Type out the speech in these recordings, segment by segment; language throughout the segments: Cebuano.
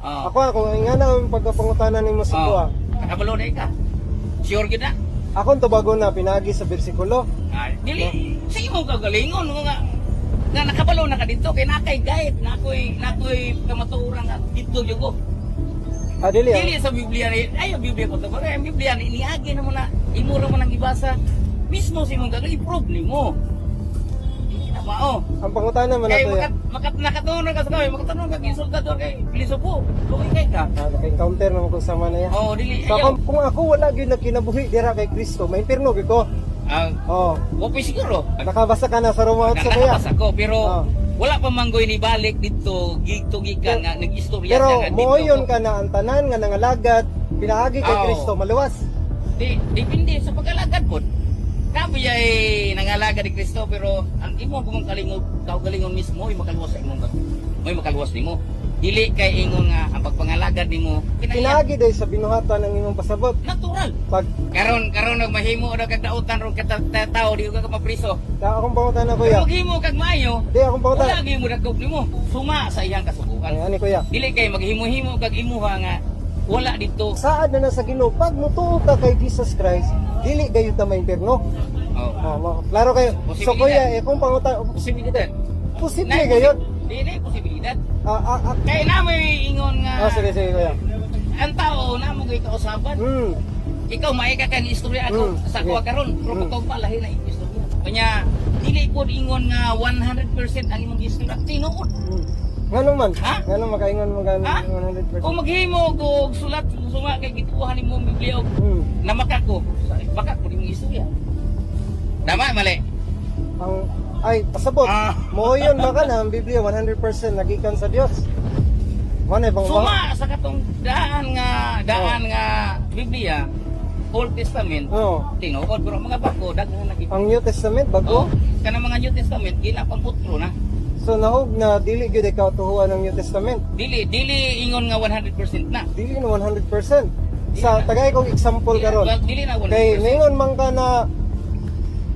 Oh. Ako ako nga na ang pagkapangutana nimo sa Oh. kuha. Nakabalo na ka. Sure gyud na. Akong tubago na pinagi sa bersikulo. Ay, dili sa imong kagalingon nga nga nakabalo na ka dito kay nakay guide nakoy nakoy kamatuoran nga dito gyud ko. Ah, dili ah. Dili sa Biblia ni ay ang Biblia ko to. Pero ang Biblia ni niagi na mo na imo ra mo nang ibasa. Mismo sa imong gagaling i-prove nimo. Dili na mao. Ang pangutana man Kay nato ya. makat makat nakatunong ka sa kami, makatunong ka insultador kay Pilisopo. Luoy kay ka. Ah, naka-encounter naman ko sama na ya. Oh, dili So, ayaw. kung ako wala gyud nagkinabuhi dira kay Kristo, maimpirno gyud ko. Ah, Oh, wa siguro. nakabasa ka na sa Roma 8, kuya. Nakabasa ko pero wala pa manggoy ni balik dito gigto gikan nga nag-istorya Pero siya nga dito. mooyon ka na ang tanan nga nangalagad pinaagi kay Oo. Kristo maluwas. Di depende sa pag-alagad pod. Kabi ay nangalagad ni Kristo pero ang imo kung kalingog kaugalingon mismo ay makaluwas sa imong mo'y makaluwas nimo. Dili kay ingon nga ang pagpangalagad nimo kinaiya Pinaagi day sa binuhatan ng imong pasabot. natural. Pag Karon karon nag mahimo na kag dautan ron ka tao di ka mapriso. Ta akong pangutana, Pero kuya. maghimo kag maayo, Di akong wala pangutana. gyud mo dagkob nimo. Suma sa iyang kasuguan. Ay, ani, kuya. Dili kay maghimo-himo kag imuha nga wala dito. Saad na na sa Ginoo pag mutuo ka kay Jesus Christ, dili gayon ta maimpirno. Oh. Oh, klaro kayo. So kuya, eh, kung pangutana, Posibilidad. posible gayon. Dili posibilidad. Ah, ah, ah. Kay na may ingon nga Oh, sige, sige, kuya. Ang tao na mo gyud kausaban. Ikaw maika ka ni istorya ako sa kuha karon, pero ikaw pa lahi na imong istorya. Kanya dili pod ingon nga 100% ang imong istorya tinuod. Ngano man? Ha? Ngano makaingon mo gano Ha? 100%? Kung maghimo og sulat suma kay gituohan nimo ang Biblia og namaka ko, baka ko imong istorya. Tama mali. Ang ay pasabot. Mooyon ba ka na ang Biblia 100% nagikan sa Dios? Mo na bang Suma sa katong daan nga Biblia, Old Testament, tinuod pero mga bago daghan na gid. Ang New Testament bago. Oh, kanang mga New Testament ginapangputro na. So nahog na dili gyud ikaw tuhuan ng New Testament. Dili dili ingon nga 100% na. Dili na 100%. Sa tagay kong example karon. Dili na 100%. Kay ningon man ka na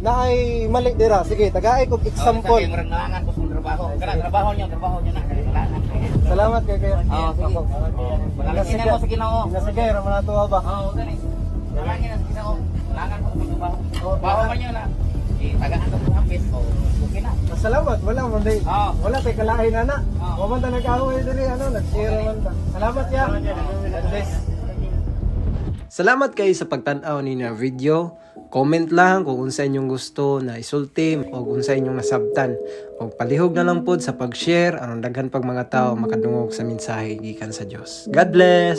na ay mali dira. Sige, tagay kong example. Oh, sabi, murag nalangan ko sa trabaho. Kana trabaho niyo na. Nalangan. Salamat kay kuya. Oh, sige. Manalangin na mo sa Ginoo. Nasigay ra man ato ba. Oo, gani. Manalangin na sa Ginoo. Nalangan ko sa trabaho. Baho man niyo na. Eh, tagaan ko sa hapit. Oh, okay na. Salamat, wala man day. Oo. Wala tay kalain ana. Oo. Wa man ta nag-away diri ano, nag-share man ta. Salamat ya. God bless. Salamat kayo sa pagtan-aw ni na video. Comment lang kung unsa inyong gusto na isulti o unsa inyong nasabtan. O palihog na lang pod sa pag-share aron daghan pag mga tao makadungog sa mensahe gikan sa Dios. God bless.